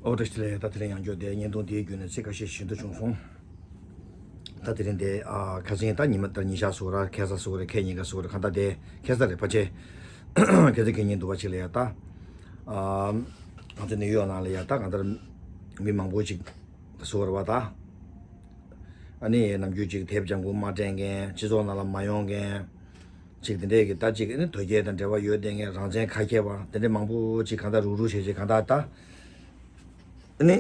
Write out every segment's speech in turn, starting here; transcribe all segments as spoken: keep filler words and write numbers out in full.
ཨོ་བཀྲ་ཤིས་བདེ་ལེགས། ད་དེ་རིང་ཡང་བསྐྱར་དེ་བརྙན་ཐུང་དེའི་བརྒྱུད་ནས་ཚིག་ཁ་ཤས་ཞུ་འདོད་བྱུང་སོང་། ད་དེ་རིང་དེ་ཨ་ཁ་སང་ད་ཉི་མ་ལྟར་ཉིན་ཞག་སུ་ར་ཁ་སང་སུ་ར་ཁ་ཉིན་ག་སུ་ར་གང་ལྟར་དེ་ཁ་སང་རེད་ཕལ་ཆེར་ཁ་སང་ཁ་ཉིན་འདུག་པ་ཅིག་ལ་ཡ་ད་ཨ་ང་ཚོ་ནིའུ་ཡོག་ནང་ལ་ཡ་ད་གང་ལྟར་མི་མང་པོ་ཅིག་སུ་ར་བ་ད་ཨ་ནི་ནམ་རྒྱུན་ཅིག་དེབ་ལྗང་ཁུ་མ་སྤྲད་མཁན་སྤྱི་ཚོགས་ནང་ལ་མ་ཡོང་མཁན། ཅིག་དེ་འདྲས་ཀྱི་ད་ཅིག་ཨ་ནི་དོལ་རྒྱལ་དང་འབྲེལ་བ་ཡོད་བསྡད་མཁན་རང་བཙན་ཁ་འཁྱེར་བ་དེ་འདྲས་མང་པོ་ཅིག་གང་ལྟར་རུག་རུག་བྱས་བྱས་གང་ལྟར་ད་ཨ་ནི་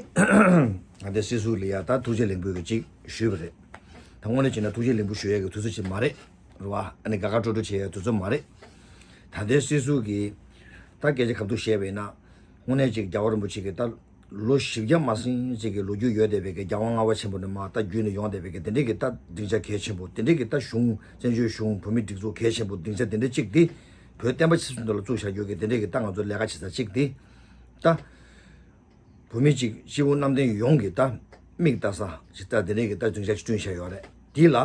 ང་དེ་སྲིད་ཟུར་ལ་ཡ་ད་ཐུགས་རྗེ་ལེགས་འབུལ་གྱི་ཅིག་ཞུས་པ་རེད། ད་དངོས་གནས་བྱས་ན་ཐུགས་རྗེ་ལེགས་འབུལ་ཞུ་ཡས་ཀྱི་དུས་ཚོད་ཅིག་མ་རེད། རེད་བ། ཨ་ནི་དགའ་དགའ་སྤྲོ་སྤྲོ་བྱེད་ཡས་དུས་ཚོད་མ་རེད། ད་ལྟའི་སྲིད་ཟུར་གྱི་ད་སྐད་ཆ་ཁ་ཐུག་བཤད་པ་ཡིན་ན་དངོས་གནས་ཅིག་རྒྱལ་བ་རིན་པོ་ཆེ་གི་ད་ལོ་བཞི་བརྒྱ་མ་ཟིན་ཅིག་གི་ལོ་རྒྱུས་ཡོད་བསྡད་པའི་གི་རྒྱལ་དབང་ལྔ་པ་ཆེན་པོ་ནས་མར་ད་བརྒྱུད་ནས་ཡོང་བསྡད་པའི་གི་དེ་འདྲས་གི་ད་སྡིངས་ཆ་གལ་ཆེན་པོ་དེ་འདྲས་གི་ད་གཞུང་བཙན་བྱོལ་གཞུང་བོད་མིའི་སྒྲིག་འཛུགས་གལ་ཆེན་པོ་སྡིངས་ཆ་དེ་འདྲས་ཅིག་དེ་བོད་བསྟན་པ་ཆེ་སུ་འདི་ལ་བཙུགས་བཞག་རྒྱུ་གི་དེ་འདྲས་གི་ད་ང་ཚོ་ལས་ཀ་བྱེད་ས་ཅིག་དེ་ད་བོད་མི་ཅིག་སྤྱི་བོ་གནམ་བསྟན་ཡོངས་ཀྱི་ད་མིག་ལྟ་ས་ཅིག་ད་དེ་འདྲས་གི་ད་སྡིངས་ཆ་ཅིག་བསྐྲུན་བཞག་ཡོད་རེད། དེ་ལ་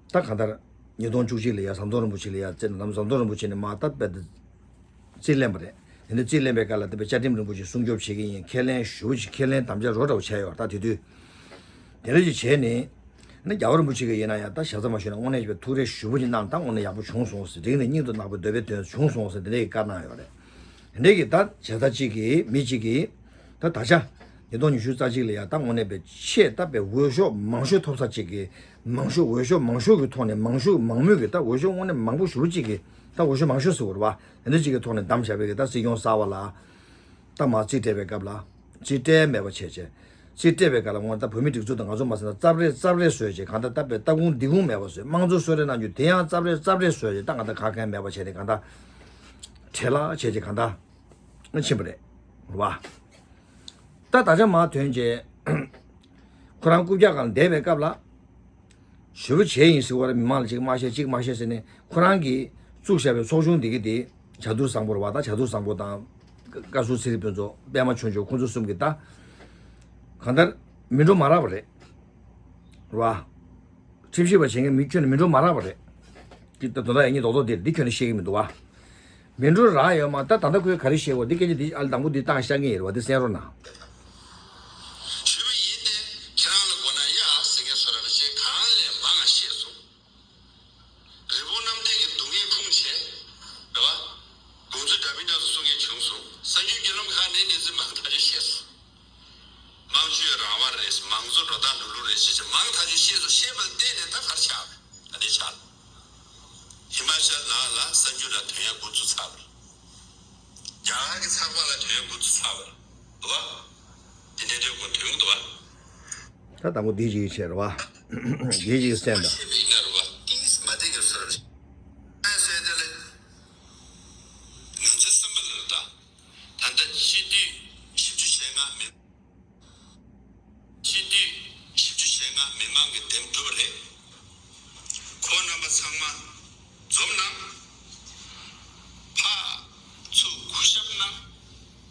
ད་གང་ལྟར་ཉིས་སྟོང་བཅུ་གཅིག་ལ་ཡ་ཟམ་གདོང་རིན་པོ་ཆེ་ལ་ཡ་བཙན་ཟམ་གདོང་རིན་པོ་ཆེ་ནས་མར་ད་དཔེ་རྩིས་ལེན་པ་རེད། དེ་ནས་རྩིས་ལེན་པའི་སྐབས་ལ་དེ་པའི་བཅའ་ཁྲིམས་རིན་པོ་ཆེ་སྲུང་སྐྱོབ་བྱེད་ཀྱི་ཡིན། ཁས་ལེན་ཞུ་བ་ཞིག་ཁས་ལེན་དམ་བཅའ་རོ་འདྲ་བོ་བྱས་ཡོད་ད་དེ་དུས། དེ་འདྲ་ཞིག་བྱས་ནས་ནི་རྒྱལ་བ་རིན་པོ་ཆེ་གི་ཡིན་ན་ཡང་ད་ཞེ་ས་མ་ཞུས་ན་དངོས་གནས་ཀྱི་ཐུགས་རེ་ཞུ་བ་ཞིག་གནང་ད་དངོས་གནས་ཡག་པོ་བྱུང་སོང་ཟེར། རིང་ནས་སྙིང་དུ་བརྣག་པའི་འདོད་པའི་དོན་བྱུང་སོང་ཟེར་དེ་འདྲ་ཞིག་བཀའ་གནང་ཡོད་རེད། དེ་འདྲ་གི་ད་བྱས་ཙང་གཅིག་གིས་མི་གཅིག་གིས་ད་ད་ཆ་ཉིས་སྟོང་ཉི་ཤུ་རྩ་གཅིག་ལ་ཡང་ད་དངོས་གནས་པའི་ཆེས་ད་པའི་འོས་ཤོག་མང་ཤོས་ཐོབ་ས་གཅིག་གིས་མང་ཤོས་འོས་ཤོག་མང་ཤོས་ཀྱི་ཐོག་ནས་མང་ཤོས་མང་མོས་ཀྱི་ད་འོས་ཤོག་དངོས་གནས་མང་པོ་ཞེ་པོ་གཅིག་གིས་ད་འོས་ཤོག་མང་ཤོས་ཟེར་བ་རེད་བ། དེ་འདྲ་གཅིག་གི་ཐོག་ནས་བདམས་བཞག་པའི་གི་ད་སྲིད་སྐྱོང་གསར་བ་ལ་ད་མར་རྩིས་སྤྲད་པའི་སྐབས་ལ་རྩིས་སྤྲད་མེད་པ་བྱས་བྱས་རྩིས་སྤྲད་པའི་སྐབས་ལ་དངོས་ད་བོད་མི་སྒྲིག་འཛུགས་དང་ང་ཚོ་མ་ཟེར་ན་རྩབ་རེས་རྩབ་རེས་བཟོས་བྱས་གང་ལྟར་ད་པའི་ལྟ་ཁུངས་འདི་ཁུངས་མེད་པ་བཟོས། དམངས་གཙོ་གསོལ་རས་གནང་རྒྱུ་དེ་ཡང་རྩབ་རེས་རྩབ་རེས་བཟོས་བྱས་ད་གང་ལྟར་ག་གེ་མེད་པ་བྱས་ནས་གང་ལྟར་བྲེལ་ལ་བྱས་བྱས་གང་ལྟར། ཕྱིན་པ་རེད། རེད་བ། ད་ད་ཆ་མར་ཐོན་རྗེས་ཁོ་རང་རྐུབ་བཀྱག་སྒང་ལ་བསྡད་པའི་སྐབས་ལ་ཞུ་བ་བྱས་ཡིན་ཟེར་བ་རེད། མི་མང་ལ་ཅིག་མ་བཤད་ཅིག་མ་བཤད་ཟེར་ནས་ཁོ་རང་གིས་བཙུགས་བཞག་པའི་ཚོགས་ཆུང་འདི་གི་དེ་བྱ་དུར་བཟང་པོ་རེད་བ། ད་བྱ་དུར་བཟང་པོ་དང་བཀའ་ཟུར་ཚེ་རིང་ཕུན་ཚོགས་པད་མ་ཆོས་འབྱོར་ཁོང་ཚོ་གསུམ་གྱིས་ད་གང་ལྟར་མི་འགྲོ་མ་རག་པ་རེད། རེད་བ། ཁྲིམས་ཞིབ་པ་བྱེད་མཁན་མི་ཁྱོན་ནས་མི་འགྲོ་མ་རག་པ་རེད། འདི་ད་དོན་དག་ཡ་གཉིས་རྡོག་རྡོག་འདིར་འདི་ཁྱོན་ནས་ཤེས་ཀྱི་མི་འདུག་བ། མི་འགྲོ་རག་ཡོད་མ་ད་ད་ལྟ་ཁོས་ག་རེ་བཤད་གོ་འདི་སྐད་ཆ་འདི་ཨ་ལ་དང་པོ་འདི་བཏང་བཞག་གི་ཡིན་རེད་བ། འདི་གསན་རོགས་གནང་། ཞུས་པ་ཡིན་ཏེ། ཁྱེད་རང་ལ་དགོས་ན་ཡ་ཟེར་མཁན་བཟོ་འདྲ་ཞིག་གང་ལས་མང་ང་བཤད་སོང་། རི་བོ་གནམ་བསྟན་གྱི་སྡུག་བསྔལ་ཕུང་བྱས། རེད་བ། དགོངས་ཚུལ་འདྲ་མིན་འདྲ་སོགས་གསུང་མཁན་བྱུང་སོང་། གསར་འགྱུར་བརྒྱུད་ལམ་ཁག་ནས་གནས་ཚུལ་མང་ཐག་ཆོད་བཤད་སོང་། དམངས་གཙོའི་རང་དབང་རེད། མང་གཙོ་འགྲོ་སྟངས་ལུགས་ལུགས་རེད་ཞེས་བྱས་མང་ཐག་ཆོད་བཤད་སོང་། བཤད་པ་བལྟས་ནས་ད་ག་རེ་ཆགས་རེད། ད་འདི་ཆགས་རེད། ཧི་མ་ཅལ་ནང་ལ་གསར་འགྱུར་ལ་ཐོན་ཡ་འགོ་བཙུགས་ཚར་བ་རེད། རྒྱ་གར་གྱི་ཚགས་པར་ལ་ཐོན་ཡ་འགོ་བཙུགས་ཚར་བ་རེད། འདུག་བ། དེ་འདྲའི་འདྲའི་སྐོར་ཐོན་གྱི་འདུག་བ། ད་དང་པོ་འདི་ཞིག་བྱས་རེད་བ། འདི་ཞིག་གསན་དང་། ཤེས་པའི་ཡིན་ན་རེད་བ། ཏིས་མ་བདེ་ངེས་སོ་རེད། ཨ་སོའི་དེ་ལ་ང་ཚོའི་བསམ་པ་ལ་ད། ད་ལྟ་སྤྱི་འཐུས་བཞི་བཅུ་ཞེ་ལྔ་མི། སྤྱི་འཐུས་བཞི་བཅུ་ཞེ་ལྔ་མི་མང་གིས་འདེམས་གྲུབ་པ་རེད། ཁོང་རྣམ་པ་ཚང་མ་འཛོམས་གནང་། ཕར་ཚུར་གུས་ཞབས་གནང་།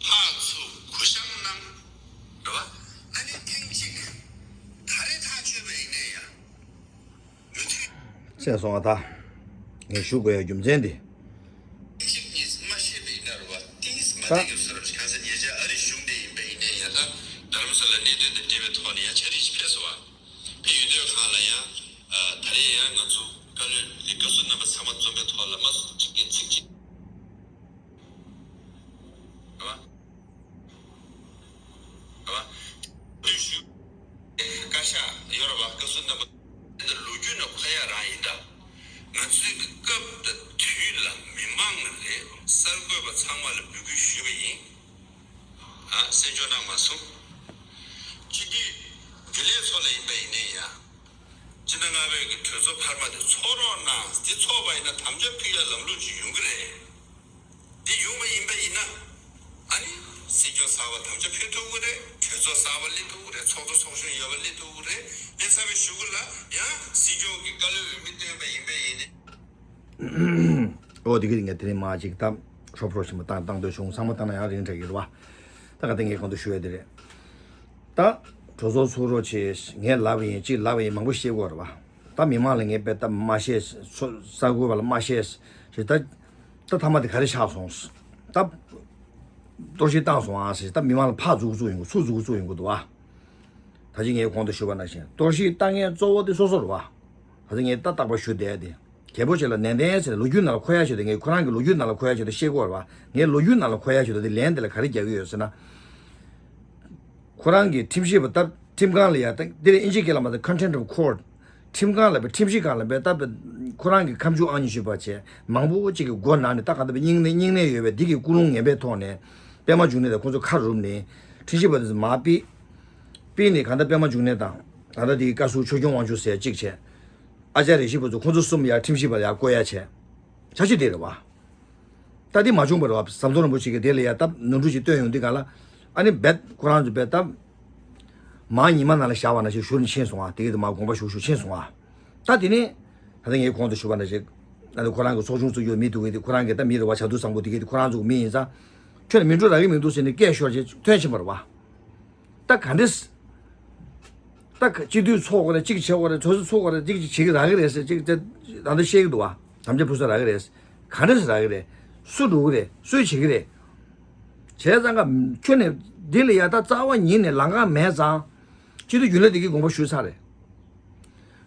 ཕར་ཚུར་གུས་ཞབས་གནང་། རེད་བ། ཨ་ནི་ཐེངས་གཅིག་ག་རེ་ཐག་ཆོད་པ་ཡིན་ནའི་ཡང་། མི་མཐུན། གསན་སོང་ཨ་ད། ངས་ཞུ་དགོས་ཡ་རྒྱུ་མཚན་འདི། གཅིག་གཉིས་མ་ཤེས་པ་ཡིན་ན་རེད་བ། ཏིས་མ་ད་བདེ་ངེས་སོ་རབ་གང་ཟེར་ཉེ་ཆར་ཨ་རིའི་གཞུང་འབྲེལ་ཡིན་པ་ཡིན་ནའི་ཡང་ད་རྡ་རམ་ས་ལ་གནད་དོན་དང་འབྲེལ་བའི་ཐོག་ནས་ཡང་ཕྱག་བྲིས་ཤིག་ཕེབས་སོང་བ། ཕེབས་ཡོང་དུས་སྒང་ལ་ཡང་ཨ་ད་རེས་ཡང་ང་ཚོ་བཀའ་བློན་ལི་བཀའ་ཟུར་རྣམ་པ་ཚང་མ་འཛོམས་པའི་ཐོག་ལ་མ་སུ་གཅིག་གིས་ཚིག་གཅིག་རེད་བ། རེད་བ། བཀའ་ཤག་ཡོད་རེད་བ། བཀའ་ཟུར་རྣམ་པ་ལོ་རྒྱུས་ནང་འཁོད་ཡ་རང་ཡིན་ད། ང་ཚོའི་གི་སྐབས་དང་དུས་ལ་མི་མང་རེད་གསར་འགོད་པ་ཚང་མ་ལ་འབོད་སྐུལ་ཞུས་པ་ཡིན། ཨ་གསན་འཇོག་གནང་མ་སོང་། སྤྱི་འཐུས་རྒྱུན་ལས་ཚོ་ལ་ཡིན་པ་ཡིན་ནའི་ཡང་། སྤྱི་ཟླ་ལྔ་པའི་གི་གྲོས་ཚོགས་འཕར་མ་དེ་ཚོགས་རོགས་གནང་། དེ་ཚོགས་པ་ཡིན་ན་དམ་བཅའ་ཕུལ་ཡ་ལམ་ལུགས་ཅིག་ཡོང་གི་རེད། དེ་ཡོང་བ་ཡིན་པ་ཡིན་ན། ཨ་ནི་སྲིད་སྐྱོང་གསར་པ་དམ་བཅའ་ཕུལ་ཐུབ་ཀྱི་རེད། གྲོས་ཚོགས་གསར་པ་སླེབས་ཐུབ་ཀྱི་རེད། ཚོགས་གཙོ་ཚོགས་གཞོན་ཡོད་པ་སླེབས་ཐུབ་ཀྱི་རེད། སླེབས་ཚར་བའི་གཞུག་གུ་ལ་ཡང་སྲིད་སྐྱོང་གི་བཀའ་བློན་འོས་མི་བཏོན་པ་ཡིན་པ་ཡིན་ནའི། ཨོ་དེ་གི་ངས་དེ་རིང་མ་ཅིག་ད་ཧྲོབ་ཧྲོབ་ཞིག་མ་བཏང་བཏང་འདོད་བྱུང་། ཚང་མ་བཏང་ན་ཡང་རིང་དྲགས་ཀྱི་རེད་བ། ད་ག་དེ་ངས་གོང་དུ་ཞུ་ཡ་དེ་རེད། ད་གྲོས་ཚོགས་ཚུགས་རོགས་བྱེད། ངས་ལབ་པ་ཡིན་གཅིག་ལབ་པ་ཡིན་མང་པོ་བཤད་དགོས་རེད་བ། ད་མི་མང་ལ་ངས་དཔེ་ད་མ་བཤད། ཚོ་གསར་འགོད་པ་ལ་མ་བཤད་ཞེས་ད། ད་མཐའ་མ་དེ་ག་རེ་ཆགས་སོང་། ད་ གཏོར་བཤིག་བཏང་སོང་ཨ་ཟེར། ད་མི་མང་ལ་ཕར་འཛུགས་འཛུགས་ཡོང་གི། ཚུར་འཛུགས་འཛུགས་ཡོང་གི་འདུག་བ། ད་ཅི་ངས་གོང་དུ་ཞུས་པ་ནང་བཞིན་གཏོར་བཤིག་བཏང་མཁན་གཙོ་བོ་དེ་སོ་སོ་རེད་བ། ད་ཅི་ངས་ད་རྟག་པར་ཞུ་བསྡད་དེ། རྒྱལ་པོ་ཆེ་ལ་ནན་ཏན་ཟེར་ནས་ལོ་རྒྱུས་ནང་ལ་འཁོད་ཡ་ཞིག་དེ། ངས་ཁོ་རང་གི་ལོ་རྒྱུས་ནང་ལ་འཁོད་ཡ་ཞིག་དེ་བཤད་དགོས་རེད་བ། ངས་ལོ་རྒྱུས་ནང་ལ་འཁོད་ཡ་ཞིག་དེ་ལན་དེ་ལ་ག་རེ་རྒྱག་གི་ཡོད་ཟེར་ན། ཁོ་རང་གི་ཁྲིམས་ཞིབ་པ་ད་ཁྲིམས་ཁང་ལ་ཡ། ད་འདིར་ཨིན་ཇི་སྐད་ལ་མ་ད་contempt of court། ཁྲིམས་ཁང་ལ་བས། ཁྲིམས་ཞིབ་ཁང་ལ་བས། ད་བས་ཁོ་རང་གི་ཁ་མཆུ་ཨང་ཉི་ཤུ་པ་བྱས། མང་པོ་ཅིག་གི་མགོ་ནག་ནས། ད་ག་ད་བས་སྙིང་ནད་སྙིང་ནད་ཡོད་པས། འདི་གི་ཀུན་སློང་ངན་པའི་ཐོག་ནས་པད་མ་འབྱུང་གནས་དང་ཁོང་ཚོ་ཁ་རུབ་ནས་ཁྲིམས་ཞིབ་པ་དེ་ཚོ་མར་ཕུད། ཕུད་ནས་གང་ལྟར་པད་མ་འབྱུང་གནས་དང་། ད་ལྟ་དེའི་བཀའ་ཟུར་ཆོས་སྐྱོང་དབང་ཕྱུག་ཟེར་གཅིག་བྱས། ཨ་ཅཱརྱ་ཞིག་པ་ཚོ་ཁོང་ཚོ་གསུམ་ཡར་ཁྲིམས་ཞིབ་པ་ལ་ཡར་བསྐོ་ཡ་བྱས། བྱ་ཕྱི་དེ་རེད་བ། ད་དེ་མ་བྱུང་བ་རེད་བ། ཟམ་གདོང་རིན་པོ་ཆེ་གིས་དེ་ལ་ཡ་ད་ནོར་འཁྲུལ་ཅིག་བཏོན་ཡོང་དུས་ག་ལ། ཨ་ནི་བས་ཁོ་རང་ཚོ་བས་ད་མར་ཉི་མ་ནང་ལ་བཞག་པ་ནང་བཞིན་བཞུར་ནས་ཕྱིན་སོང་བ། དེ་གི་དུ་མར་དགོངས་པ་ཞུ་ཞུ་ཕྱིན་སོང་བ། ད་དེ་ནས་ད་ལྟ་ངས་གོང་དུ་ཞུས་པ་ནང་བཞིན། ཨ་ནི་ཁོ་རང་གི་ཚོགས་ཆུང་བཙུགས་རྒྱུ་མི་འདུག་གི། དེ་ཁོ་རང་གི་ད་མི་རེད་བ། བྱ་དུར་བཟང་པོ་དེ་གི་དེ་ཁོ་རང་ཚོ་གི་མི་ཡིན་ཙང་། ཁྱོད་ལ་མི་འགྲོ་རག་གི་མི་འདུག་ཟེར་ནས་སྐད་ཤོར་བྱས་ཐོན་ཕྱིན་པ་རེད་བ། ད་ག་འདྲས། ད་ག་སྤྱི་འཐུས་ཚོགས་དགོས་རེད། གཅིག་བྱེད་དགོས་རེད། གྲོས་ཚོགས་ཚོགས་དགོས་རེད། གཅིག་བྱེད་ཀྱི་རག་གི་རེད་ཟེར། གཅིག་དེ་ད་ལྟ་བཤད་ཀྱི་འདུག་བ། དམ་བཅའ་ཕུལ་ས་རག་གི་རེད། ག་འདྲས་རག་གི་རེད། སུ་འགྲོ་གི་རེད། སུས་བྱེད་ཀྱི་རེད། བྱས་ཙང་ཀ་ཁྱོད་ནས་འདི་ལ་ཡ་ད་རྩ་བ་ཉིད་ནས་ལམ་ཁ་མེད་ཙང་། སྤྱི་འཐུས་རྒྱུན་ལས་དེ་གི་དགོངས་པ་ཞུས་ཚར་རེད།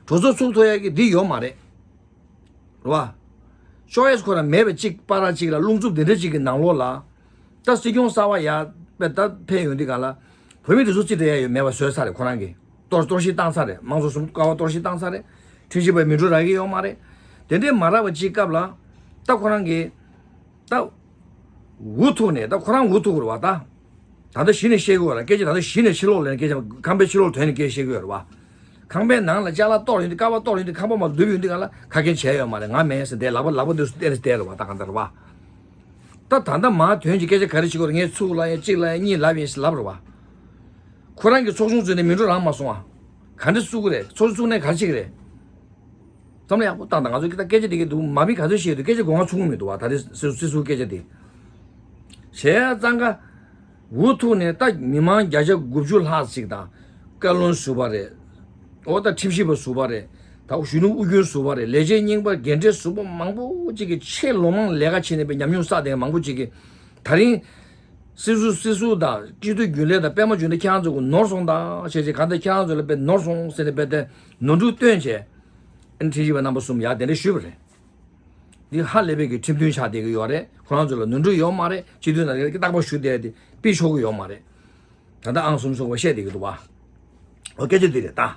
གྲོས་ཚོགས་ཚུགས་ཐུབ་ཡ་གི་འདི་ཡོད་མ་རེད། རེད་བ། ཅོ་ཡེས་ཁོ་རང་མེད་པ་གཅིག་བར་གཅིག་ལ། རླུང་འཚུབ་འདི་འདྲ་གཅིག་གི་ནང་ལོགས་ལ། ད་སྲིད་སྐྱོང་གསར་པ་ཡར་པའི་ད་ཕེབས་ཡོང་དུས་ག་ལ། བོད་མི་དེ་ཚོ་རྩིས་སྤྲད་ཡ་ཡོད་མེད་པ་བཟོས་ཚར་རེད། ཁོ་རང་གིས་གཏོར་གཏོར་བཤིག་བཏང་ཚར་རེད། དམངས་གཙོ་གསུམ་ཀ་བ་གཏོར་བཤིག་བཏང་ཚར་རེད། ཁྲིམས་ཞིབ་པའི་མི་འགྲོ་རག་གི་ཡོད་མ་རེད། དེ་འདྲའི་མ་རག་པ་གཅིག་སྐབས་ལ། ད་ཁོ་རང་གིས་ད་འུ་ཐུག་ནས། ད་ཁོ་རང་འུ་ཐུག་རེད་བ་ད། ད་ལྟ་གཞི་ནས་བཤད་གི་ཡོད་རེད། སྐད་ཆ་ད་ལྟ་གཞི་ནས་ཕྱི་ལོགས་ལ་སྐད་ཆ། ཁང་པའི་ཕྱི་ལོགས་ཐོན་ནས་སྐད་བཤད་གི་ཡོད་རེད་བ། ཁང་པའི་ནང་ལ་ཅ་ལག་གཏོར་ཡོང་དུས། ཀ་བ་གཏོར་ཡོང་དུས། ཁང་པ་མར་ལུབ་ཡོང་དུས་ག་ལ། ཁ་སྐད་བྱས་ཡོད་མ་རེད། ང་མེད་ཟེར་བསྡད། ལག་པ་ལག་པ་འདུག་སེ་བསྟན་ནས་བསྡད་རེད་བ། ད་གང་ལྟར་བ། ད་ད་ལྟ་མར་ཐོན་གྱི་སྐད་ཆ་ག་རེ་བྱེད་དགོས་རེད། ངས་ཚུར་ལབ་ཡ་གཅིག་ལབ་ཡ་གཉིས་ལབ་ཡིན་ཟེར་ལབ་རེད་བ། ཁོ་རང་གི་ཚོགས་ཆུང་བཙུགས་ནས་མི་འགྲོ་རག་མ་སོང་ཨ། ག་འདྲ་བཙུགས་གི་རེད། ཚོགས་ཆུང་བཙུགས་ནས་ག་རེ་བྱེད་ཀྱི་རེད། བསམ་བློ་ཡག་པོ་བཏང་དང་། ང་ཚོ་གི་ད་སྐད་ཆ་དེ་གི་འདུག་མ་མི་ག་ཚོད་བཤད་འདུག་སྐད་ཆ་གོ་ང་ཚུགས་མི་འདུག་བ། ད་རེས་སྲིད་སྲིད་ཟུར་སྐད་ཆ་དེ། བྱས་ཙང་ཀ་འུ་ཐུག་ནས་ད་མི་མང་བརྒྱ་ཆ་དགུ་བཅུ་ལྷག་ཅིག་དང་། བཀའ་བློན་ཟུར་པ་རེད། འོ་ད་ཁྲིམས་ཞིབ་པ་ཟུར་པ་རེད། ད་གཞོན་ནུ་དབུས་རྒྱུན་ཟུར་པ་རེད། ལས་བྱེད་རྙིང་པ་རྒན་གྲས་ཟུར་པ་མང་པོ་ཅིག་གིས་ཆེས་ལོ་མང་ལས་ཀ་བྱས་ནས་པའི་ཉམས་མྱོང་བསགས་བསྡད་མཁན་མང་པོ་ཅིག་གིས། ད་རིང་སྲིད་ཟུར་སྲིད་ཟུར་དང་སྤྱི་འཐུས་རྒྱུན་ལས་དང་པད་མ་འབྱུང་གནས་ཁྱེད་རང་ཚོ་གི་ནོར་སོང་དང་བྱས་བྱས། གང་ལྟར་ཁྱེད་རང་ཚོ་ལ་པའི་ནོར་སོང་ཟེར་ནས་པའི་དེ་ནོར་འཁྲུལ་བཏོན་བྱས། ཨ་ནི་ཁྲིམས་ཞིབ་པ་རྣམ་པ་གསུམ་ཡར་གདན་འདྲེན་ཞུས་པ་རེད། འདི་ཧ་ལས་པའི་གི་ཁྲིམས་མཐུན་ཆགས་བསྡད་ཀྱི་ཡོད་རེད། ཁོ་རང་ཚོ་ལ་ནོར་འཁྲུལ་ཡོད་མ་རེད། སྤྱི་འཐུས་ནང་ལ་རྟག་པར་ཞུ་བསྡད་དེ་ཕུད་ཆོག་གི་ཡོད་མ་རེད། ད་ལྟ་ཨང་གསུམ་གསུམ་པ་བཤད་བསྡད་ཀྱི་འདུག་བ། འོ་སྐད་ཆ་འདི་རེད་ད།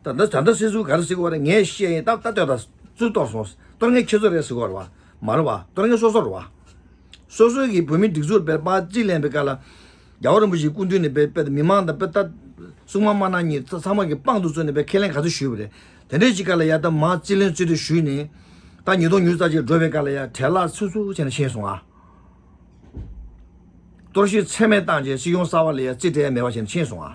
ད་ད་ད་ད་སྲིད་ཟུར་ག་རེ་ཟེར་གི་ཡོད་རེད། ངས་བཤད་ཡིན། ད་ད་ལྟོས་དང་། ཚུར་གཏོར་སོང་། གཏོར་མཁན་ཁྱེད་ཚོ་རེད་ཟེར་གི་ཡོད་རེད་བ། མ་རེད་བ། གཏོར་མཁན་སོ་སོ་རེད་བ། སོ་སོའི་གི་བོད་མི་སྒྲིག་འཛུགས་པའི་པར་རྩིས་ལེན་པའི་སྐབས་ལ། རྒྱལ་བ་རིན་པོ་ཆེའི་སྐུ་མདུན་ནས་པའི་པའི་མི་མང་དང་པའི་ད་སྲུང་མ་དམར་ནག་གཉིས་ཚང་མ་གི་དཔང་དུ་བཙུགས་ནས་པའི་ཁས་ལེན་ག་ཚོད་ཞུས་པ་རེད། དེ་འདྲའི་ཅིག་སྐབས་ལ་ཡ་ད་མར་རྩིས་ལེན་རྩིས་སྤྲོད་ཞུས་ནས། ད་ཉིས་སྟོང་ཉི་ཤུ་རྩ་གཅིག་འགྲོ་བའི་སྐབས་ལ་ཡ་བྲེལ་བ་ཚུབ་ཚུབ་བྱས་ནས་ཕྱིན་སོང་ཨ། གཏོར་བཤིག་ཚད་མེད་བཏང་བྱས་སྲིད་སྐྱོང་གསར་པ་ལ་ཡ་རྩིས་སྤྲད་ཡ་མེད་པ་བྱས་ནས་ཕྱིན་སོང་ཨ།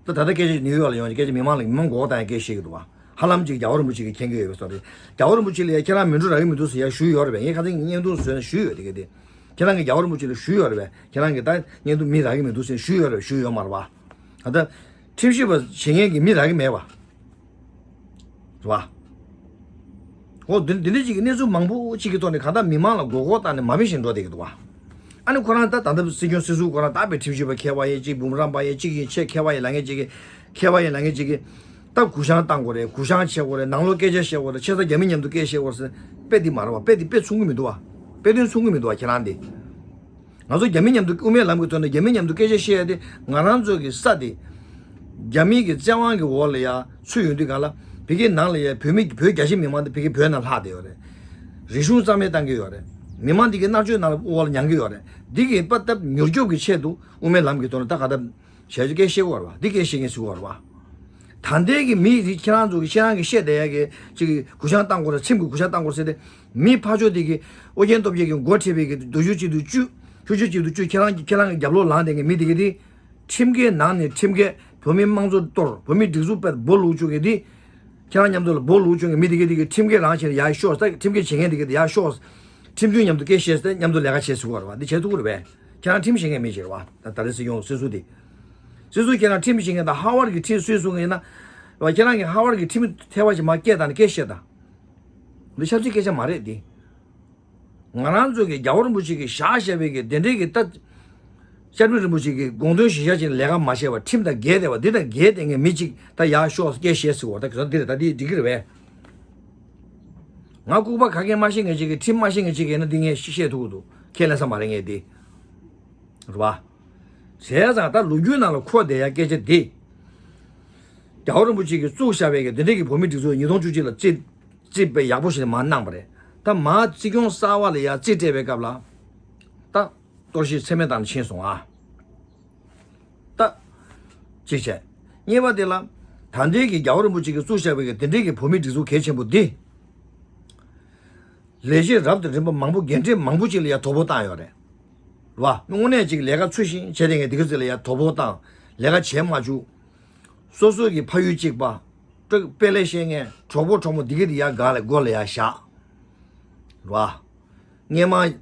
ད་ད་ལྟ་སྐད་ཆ་ནིའུ་ཡོག་ལ་ཡོང་བྱས་སྐད་ཆ་མི་མང་ལ་མི་མང་མགོ་སྐོར་བཏང་ཡ་སྐད་བཤད་ཀྱི་འདུག་བ། ཧ་ལམ་ཅིག་རྒྱལ་བ་རིན་པོ་ཆེ་གིས་མཁྱེན་གྱི་ཡོད་པའི་བཟོ་རེད། རྒྱལ་བ་རིན་པོ་ཆེ་ལ་ཡ་ཁྱེད་རང་མི་འགྲོ་རག་གི་མི་འདུག་ཟེར་ཡ་ཞུས་ཡོད་རེད་པས། ངས་ཁ་སང་གི་བརྙན་ཐུང་བཟོས་ནས་ཞུས་ཡོད་རེད་པས། དེ་གི་དེ། ཁྱེད་རང་གིས་རྒྱལ་བ་རིན་པོ་ཆེ་ལ་ཞུས་ཡོད་རེད་པས། ཁྱེད་རང་གིས་ད་བརྙན་ཐུང་མི་རག་གི་མི་འདུག་ཟེར་ཞུས་ཡོད་རེད་པས། ཞུས་ཡོད་མ་རེད་པ། ད་ལྟ་ཁྲིམས་ཞིབ་པ་བྱེད་མཁན་གྱི་མི་རག་གི་མེད་པ། རེད་པ། འོ་འདི་འདི་འདྲ་ཅིག་གི་གནས་ཚུལ་མང་པོ་ཅིག་གི་ཐོག་ནས་གང་ལྟར་མི་མང་ལ་མགོ་སྐོར་བཏང་ནས་མ་འཕེན་བཞིན་འགྲོ་བསྡད་ཀྱི་འདུག་བ། ཨ་ནི་ཁོ་རང་ད་ད་ལྟ་སྲིད་སྐྱོང་སྲིད་ཟུར་ཁོ་རང་ད་པའི་ཁྲིམས་ཞིབ་པ་མཁས་པ་ཡིན་གཅིག་བུམ་རམས་པ་ཡིན་གཅིག་ཡིན་ཆེས་མཁས་པ་ཡིན་ལབ་མཁན་གཅིག་གིས། མཁས་པ་ཡིན་ལབ་མཁན་གཅིག་གིས། ད་གུ་བཤངས་བཏང་དགོས་རེད། གུ་བཤངས་བྱེད་དགོས་རེད། ནང་ལོགས་སྐད་ཆ་བཤད་དགོས་རེད། ཆེ་ས་རྒྱ་མི་མཉམ་དུ་སྐད་བཤད་དགོས་རེད་ཟེར། དཔེ་འདི་མ་རེད་བ། དཔེ་འདི་དཔེ་མཚུངས་ཀྱི་མི་འདུག་བ། ཁྱེད་རང་འདི། ང་ཚོ་རྒྱ་མི་མཉམ་དུ་དབུ་མའི་ལམ་གྱི་ཐོག་ནས་རྒྱ་མི་མཉམ་དུ་སྐད་ཆ་བཤད་ཡ་དེ། ང་རང་ཚོ་གི་ས་དེ་རྒྱ་མི་གི་བཙན་དབང་གི་འོག་ལ་ཡ་ཚུད་ཡོང་དུས་ག་ལ། བོད་ཀྱི་ནང་ལ་ཡ་བོད་མི་བོད་རྒྱ་ཆེ་མི་མང་དེ་བོད་ཀྱི་བོད་ནང་ལྷག་བསྡད་ཡོད་རེད། རིག་གཞུང་རྩ་མེད་བཏང་གི་ཡོད་རེད། མི་མང་དེ་གི་མནར་གཅོད་ནང་ལ་འོག་ལ་མྱང་གི་ཡོད་རེད། འདི་གི་པ་སྟབས་མྱུར་སྐྱོབ་ཀྱི་ཆེད་དུ་དབུ་མའི་ལམ་གྱི་ཐོག་ནས་ད་ག་ད། བྱས་ཙང་སྐད་བཤད་དགོས་རེད་བ། འདི་སྐད་བཤད་མཁན་ཟེར་དགོས་རེད་བ། ད་ལྟའི་གི་མི་རིགས་ཁྱེད་རང་ཚོ་གི་ཁྱེད་རང་གི་བཤད་བསྡད་ཡ་གི་ཅིག་གི་གུ་བཤངས་བཏང་དགོས་རེད། ཁྲིམས་ཀྱི་གུ་བཤངས་བཏང་དགོས་རེད་ཟེར་ཏེ། མི་ཕར་ཕྱོགས་དེ་གི་ཨོ་རྒྱན་སྟོབས་རྒྱལ་གྱི་འགོ་ཁྲིད་པའི་གི་བསྡུར་ཞུ་གཅིག་ཏུ་བཅུག་ཁྱོད་ཆོས་གཅིག་ཏུ་བཅུག་ཁྱེད་རང་གི་ཁྱེད་རང་གི་རྒྱབ་ལོགས་ལངས་བསྡད་མཁན་མི་དེ་གི་དེ། ཁྲིམས་འགལ་ནང་ནས་ཁྲིམས་འགལ། བོད་མི་དམངས་གཙོ་གཏོར། བོད་མི་སྒྲིག་འཛུགས་སྤེལ་སྦོ་ལུག་བཅུག་མཁན་དེ། ཁྱེད་རང་མཉམ་དུ་ལ་སྦོ་ལུག་བཅུག་མཁན་མི་དེ་གི་དེ་གི་ཁྲིམས་འགལ་རང་བྱས་ནས་ཡར་ཤོག་ཟེར། ཁྲིམས་འགལ་བྱེད་མཁན་དེ་གི་དེ་ཡར་ཤོག་ཁྲིམས་མཐུན་མཉམ་དུ་སྐད་བཤད་ཟེར། མཉམ་དུ་ལས་ཀ་བྱེད་ཟེར་དགོས་རེད་བ། འདི་བྱེད་ཐུབ་ཀྱི་རེད་པས། ཁྱེད་རང་ཁྲིམས་ཤེས་མཁན་མི་ཞིག་རེད་བ། ད་ད་རེས་སྲིད་སྐྱོང་སྲིད་ཟུར་འདི། སྲིད་ཟུར་ཁྱེད་རང་ཁྲིམས་ཤེས་མཁན་དང་ཧར་ཝར་གྱི་ཁྲིམས་སུས་གསུངས་མཁན་ཡིན་ན། བ་ཁྱེད་རང་གིས་ཧར་ཝར་གྱི་ཁྲིམས་ཐད་པ་ཞིག་མར་སྐད་བཏང་ནས་སྐད་བཤད་དང་། འདི་ཆབ་སྲིད་སྐད་ཆ་མ་རེད་འདི། ང་རང་ཚོ་གི་རྒྱལ་བ་རིན་པོ་ཆེ་གིས་བཞག་བཞག་པའི་གི་དེ་འདྲའི་གི་ད། ཤར་མི་རིན་པོ་ཆེ་གི་དགོངས་དོན་གཞིར་བཞག་བྱས་ནས་ལས་ཀ་མ་བྱས་པ་ཁྲིམས་དང་འགལ་བསྡད་པ་འདི་དང་འགལ་བསྡད་མཁན་མི་གཅིག་ད་ཡར་ཤོག་སྐད་བཤད་ཟེར་བ་ད་ག་ས་འདི་རེད། ད་འདི་འགྲིག་གི་རེད་པས། ང་ལྐུགས་པ་ག་གེ་མ་ཤེས་མཁན་ཅིག་གིས་ཁྲིམས་མ་ཤེས་མཁན་ཅིག་གིས་ན་འདི་ངས་བཤད་ཐུབ་ཀྱི་འདུག་ཁས་ལེན་ས་མ་རེད་ངས་འདི། རེད་པ། བྱས་ཙང་ད་ལོ་རྒྱུས་ནང་ལ་འཁོད་བསྡད་ཡ་སྐད་ཆ་འདི། རྒྱལ་བ་རིན་པོ་ཆེ་གིས་བཙུགས་བཞག་པའི་གི་འདི་འདྲའི་གི་བོད་མི་སྒྲིག་འཛུགས་ཉིས་སྟོང་བཅུ་གཅིག་ལ་རྩིས་རྩིས་དཔེ་ཡག་པོ་ཞིག་མར་གནང་པ་རེད། ད་མར་སྲིད་སྐྱོང་གསར་པ་ལ་ཡ་རྩིས་སྤྲད་པའི་སྐབས་ལ། ད་གཏོར་བཤིག་ཚད་མེད་བཏང་ནས་ཕྱིན་སོང་ཨ། ད། གཅིག་བྱས། གཉིས་པ་དེ་ལ། ད་ལྟའི་གི་རྒྱལ་བ་རིན་པོ་ཆེ་གིས་བཙུགས་བཞག་པའི་གི་དེ་འདྲའི་གི་བོད་མིའི་སྒྲིག་འཛུགས་གལ་ཆེན་པོ་འདི། ལས་བྱེད་རབ་དང་རིམ་པ་མང་པོ་འགན་འཁྲི་མང་པོ་ཅིག་ལ་ཡ་དོ་ཕོག་བཏང་ཡོད་རེད། རེད་པ། དངོས་གནས་ཅིག་ལས་ཀ་ཚུལ་བཞིན་བྱས་ཏེ་ངས་འདི་ག་ཚོད་ལ་ཡ་དོ་ཕོག་བཏང་། ལས་ཀ་བྱེད་མ་བཅུག་སོ་སོ་གི་ཕ་ཡུལ་གཅིག་པ། དཔེ་ལས་བཤད་མཁན་གྲོགས་པོ་གྲོགས་མོ་འདི་ག་དེ་ཡ་ག་ལ་མགོ་ལ་ཡ་བཞག་རེད་པ། སྔས་མ།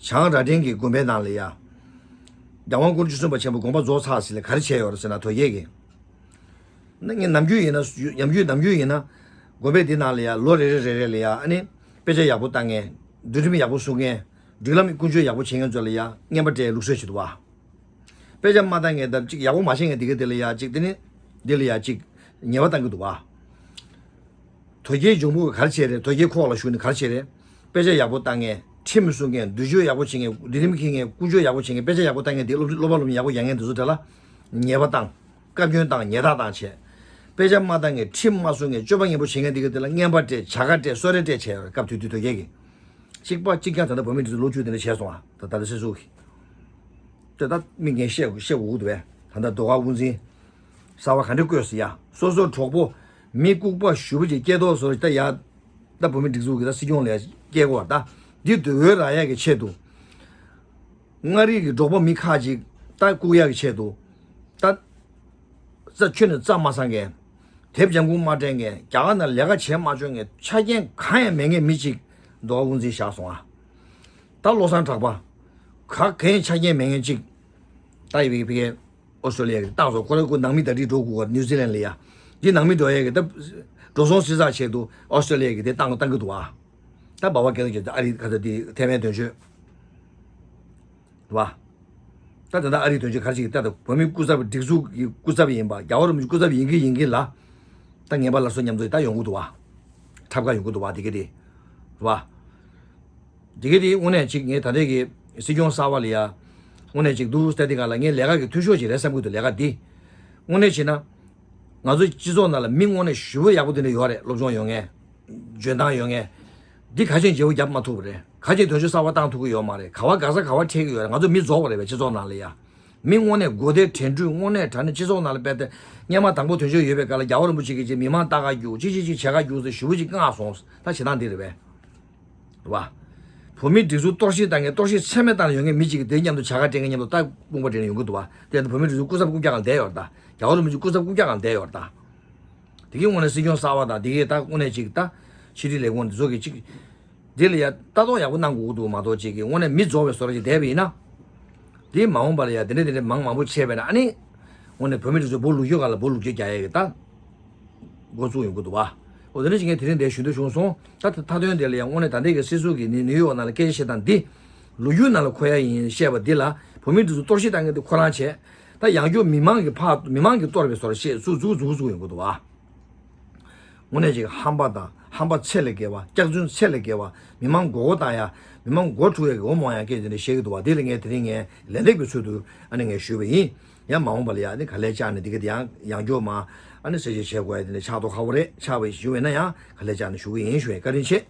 བྱང་རྭ་སྒྲེང་གི་དགོན་པའི་ནང་ལ་ཡ། རྒྱལ་དབང་སྐུ་ཕྲེང་བཅུ་གསུམ་པ་ཆེན་པོ་དགོངས་པ་རྫོགས་ཚར་ཟིན་ལ་ག་རེ་བྱས་ཡོད་རེད་ཟེར་ན་དོལ་རྒྱལ་གྱིས། ན་ངས་ནམ་རྒྱུན་ཡིན་ན་ནམ་རྒྱུན་ནམ་རྒྱུན་ཡིན་ན། དགོན་པའི་འདི་ནང་ལ་ཡ་ལོ་རེ་རེ་རེ་རེ་ལ་ཡ་ཨ་ནི། དཔེ་ཆ་ཡག་པོ་བཏང་མཁན། འདུལ་ཁྲིམས་ཡག་པོ་སྲུང་མཁན། སྒྲིག་ལམ་ཀུན་སྤྱོད་ཡག་པོ་བྱེད་མཁན་ཚོ་ལ་ཡ་རྔན་པ་སྤྲད་ལུགས་སྲོལ་ཞིག་འདུག་པ། དཔེ་ཆ་མ་བཏང་མཁན་དང་ཅིག་ཡག་པོ་མ་བྱེད་མཁན་འདི་ག་དེ་ལ་ཡ་ཅིག་དེ་ནི། འདི་ལ་ཡ་ཅིག་ཉེས་པ་བཏང་གི་འདུག་པ། དོལ་རྒྱལ་འབྱུང་པོ་ག་རེ་བྱས་རེད། དོལ་རྒྱལ་ཁོག་ལ་ཞུགས་ནས་ག་རེ་བྱས་རེད། དཔེ་ཆ་ཡག་པོ་བཏང་མཁན། ཁྲིམས་སྲུང་མཁན། འདུལ་སྤྱོད་ཡག་པོ་བྱེད་མཁན། འདུལ་ཁྲིམས་འཁྱེར་མཁན། ཀུན་སྤྱོད་ཡག་པོ་བྱེད་མཁན། དཔེ་ཆ་ཡག་པོ་བཏང་མཁན་དེ་སློབ་སློབ་པ་སློབ་མ་ཡག་པོ་ཡག་མཁན་དེ་ཚོ་དེ་ལ་ཉེས་པ་བཏང་། བཀའ་བཀྱོན་བཏང་། ཉེས་རྡུང་བཏང་བྱས། དཔེ་ཆ་མ་བཏང་མཁན། ཁྲིམས་མ་སྲུང་མཁན། སྤྱོད་པ་ངན་པོ་བྱེད་མཁན་དེ་ག་དེ་ལ་རྔན་པ་སྤྲད། བྱ་དགའ་སྤྲད། གསོལ་རས་སྤྲད་བྱས་ཡོད་རེད། སྐབས་དེ་དུས་དོལ་རྒྱལ་གྱིས། གཅིག་པ་གཅིག་རྐྱང་ད་ལྟ་བོད་མི་འདི་ཚོ་ལོ་བཅུ་དེ་འདྲ་བྱས་སོང་ཨ། ད་ད་ལྟ་སྲིད་ཟུར་གྱིས། དེ་ད་མི་ངས་བཤད་དགོས་བཤད་དགོས་ཀྱི་འདུག་པས། ད་ལྟ་ཟློས་གར་དབུ་འཛིན། གསར་པ་ག་འདྲ་བསྐོས་སོང་ཡ། སོ་སོ་གྲོགས་པོ། མི་ལྐུགས་པ་ཞུ་བ་ཅིག་སྐྱེས་ཐོག་སོ་ད་ཡ། ད་བོད་མི་སྒྲིག་འཛུགས་ཀྱི་ད་སྲིད་སྐྱོང་ལ་སྐྱེས་དགོས་པ་ད། འདི་འདོད་ཡོད་རག་ཡ་གི་ཆེད་དུ། མངའ་རིས་ཀྱི་འབྲོག་པ་མི་ཁག་ཅིག་ད་བཀུག་ཡ་གི་ཆེད་དུ། ད། རྩ་ཁྱོན་ནས་རྩ་མ་ཚང་མཁན། དེབ་ལྗང་ཁུ་མ་སྤྲད་མཁན། རྒྱ་གར་ནང་ལས་ཀ་བྱེད་མ་བཅུག་མཁན། ཆ་རྐྱེན་གང་ཡང་མེད་མཁན་མི་གཅིག་ཟློས་གར་དབུ་འཛིན་བཞག་སོང་ཨ། ད་བློ་བཟང་གྲགས་པ། ག་གེ་ཡང་ཆ་རྐྱེན་མེད་མཁན་གཅིག་ད་ཡི་བི་བི་ཨོ་སི་ཀྲོ་ལི་ཡ་གི་བཏང་སོང་། ཁོ་རང་ཁོ་ནང་མི་ད་དྲིས་འགྲོ་དགོས་པ་ནིའུ་ཛི་ལན་ལ་ཡ། འདི་ནང་མི་འགྲོ་ཡ་གི་ད། འགྲོ་སོང་ཟི་ཟ་ཆེད་དུ་ཨོ་སི་ཀྲོ་ལི་ཡ་གི་དེ་བཏང་བཏང་གི་འདུག་ཨ། ད་འབའ་བ་སྐད་ལ་གྱུར་ཏེ་ཨ་རི་ཁ་ས་དེ་ཐའེ་ཝན་དོན་གཅོད། རེད་པ། ད་ད་ལྟ་ཨ་རིའི་དོན་གཅོད་ག་རེ་བྱེད་ཀྱི། ད་ལྟ་བོད་མིའི་སྐུ་ཚབ་སྒྲིག་འཛུགས་ཀྱི་སྐུ་ཚབ་ཡིན་པ། རྒྱལ་བ་རིན་པོ་ཆེའི་སྐུ་ཚབ་ཡིན་གྱི་ཡིན་གྱི་ལ། ད་ངན་པ་སླར་གསོ་མཉམ་དུ་ད་ཡོང་གི་འདུག་པ། འཁྲབ་ཁ་ཡོང་གི་འདུག་པ་དེ་ག་དེ། རེད་པ། དེ་ག་དེ་དངོས་གནས་ཅིག་ངས་ད་ལྟའི་གི་སྲིད་སྐྱོང་གསར་པ་ལ་ཡ། དངོས་གནས་ཅིག་འདུག་སྟེ་དེ་ག་ལ་ངས་ལས་ཀ་གི་འཐུས་ཤོར་ཅིག་རེད་བསམ་གྱི་འདུག་ལས་ཀ་འདི། དངོས་གནས་བྱས་ན། ང་ཚོ་སྤྱི་ཚོགས་ནང་ལ་མི་དངོས་གནས་ཞེ་པོ་ཡག་པོ་དེ་འདྲ་ཡོད་རེད། སློབ་སྦྱོང་ཡོད་མཁན། འཇོན་ཐང་ཡོད་མཁན། འདི་ག་ཅིག་བརྗེ་པོ་རྒྱབ་མ་ཐུབ་པ་རེད། ག་ཅིག་དོན་གཅོད་གསར་པ་བཏང་ཐུབ་ཀྱི་ཡོད་མ་རེད། ག་བ་ག་ས་ག་བ་ཁྲལ་གྱི་ཡོད་རེད། ང་ཚོ་མི་རྫོགས་པ་རེད་པས་སྤྱི་ཚོགས་ནང་ལ་ཡ། མི་དངོས་གནས་མགོ་བདེ་དྲན་འཕྲུལ་དངོས་གནས་དྲང་གནས་སྤྱི་ཚོགས་ནང་ལ་དཔེ་དེ། སྔོན་མ་དང་པོ་དོན་གཅོད་ཡོད་པའི་སྐབས་ལ་རྒྱལ་བ་རིན་པོ་ཆེ་གིས་ཅིག་མི་མང་ལྟ་ག་རྒྱུགས། ཅིག་ཅིག་ཅིག་བྱེད་ག་རྒྱུགས་ཟེར་ཞེ་པོ་ཅིག་བསྔགས་སོང་། ད་བྱེད་སྟངས་འདི་རེད་པས། རེད་པ། བོད་མིའི་སྒྲིག་འཛུགས་གཏོར་བཤིག་བཏང་མཁན། གཏོར་བཤིག་ཚད་མེད་བཏང་ནས་ཡོང་མཁན་མི་གཅིག་གིས་དེ་མཉམ་དུ་བྱ་དགའ་སྤྲད་མཁན་མཉམ་དུ་ད་དཔུང་པ་སྒྲིལ་ནས་ཡོང་གི་འདུག་པ། དེ་ཡང་བོད་མིའི་སྒྲིག་འཛུགས་སྐུ་ཚབ་རྐུབ་བཀྱག་སྒང་བསྡད་ཡོད་རེད་ད། རྒྱལ་བ་རིན་པོ་ཆེའི་སྐུ་ཚབ་རྐུབ་བཀྱག་སྒང་བསྡད་ཡོད་རེད་ད། དེ་གའི་དངོས་གནས་སྲིད་སྐྱོང་གསར་པ་དང་དེ་གའི་ད་དངོས་གནས་ཅིག་ད་ཕྱི་དྲིལ་ལས་ཁུངས་དེ་ཚོ་གིས་ཅིག་འདི་ལ་ཡ་ལྟ་རྟོག་ཡག་པོ་གནང་དགོས་ཀྱི་འདུག་མ་གཏོགས་ཅིག་གིས་དངོས་གནས་མི་རྫོགས་པའི་བཟོ་འདྲ་ཅིག་བསྡད་པ་ཡིན་ན། དེ་མ་འོངས་པ་ལ་ཡ་དེ་འདྲ་དེ་འདྲ་མང་མང་པོ་བྱས་པས་ན་ཨ་ནི། དངོས་གནས་བོད་མི་དེ་ཚོ་སྦུག་ལུག་ཁྱུ་སྒང་ལ་སྦུག་ལུག་ཁྱུ་རྒྱག་ཡས་ཀྱི་ད། འགོ་བཙུགས་ཡོང་གི་འདུག་པ། འོ་དེ་འདྲ་ཞིག་ངས་དེ་རིང་འདིར་ཞུ་འདོད་བྱུང་སོང་། ད་མཐའ་དོན་དེ་ལ་ཡང་དངོས་གནས་ད་ལྟའི་གི་སྲིད་ཟུར་གྱི་ནི་ནིའུ་ཡོག་ནང་ལ་སྐད་ཆ་བཤད་སྟངས་འདི། ལོ་རྒྱུས་ནང་ལ་འཁོད་ཡ་ཡིན་བཤད་པ་འདི་ལ་བོད་མི་འདི་ཚོ་གཏོར་བཤིག་བཏང་མཁན་དེ་ཁོ་རང་བྱས། ད་ཡང་བསྐྱར་མི་མང་གི་ཕར་མི་མང་གིས་གཏོར་བའི་བཟོ་འདྲ་བཤད་ཚུལ་ཚུར་ཚུར་ཚུར་ཡོང་གི་འདུག་པ། དངོས་གནས་ཅིག་ཧམ་པ་དང་ཧམ་པ་ཚད་ལས་བརྒལ་བ། སྐྱག་རྫུན་ཚད་ལས་བརྒལ་བ། མི་མང་མགོ་སྐོར་བཏང་ཡ། མི་མང་མགོ་འཁྲུག་ཡ་གི་འོ་མོ་ཡང་སྐད་དེ་འདྲ་བཤད་ཀྱི་འདུག་པ། དེ་ལ་ངས་དེ་རིང་ངས་ལན་འདེབས་ཀྱི་ཚུལ་དུ་ཨ་ནི་ངས་ཞུས་པ་ཡིན། ཡང་མ་འོངས་པ་ལ་ཡང་ནི་ག་ལེར་བཅར་ནས་འདི་ག་དེ་ཡང་ཡང་སྐྱར་མ་ཨ་ནི་གསལ་བཤད་བྱེད་དགོས་ཡ་དེ་འདྲ་ཆགས་མདོག་ཁ་པོ་རེད། ཆགས་པ་ཞུ་བས་ན་ཡང་ག་ལེར་བཅར་ནས་ཞུ་གི་ཡིན་ཞུ་བས་བཀའ་དྲིན་ཆེ།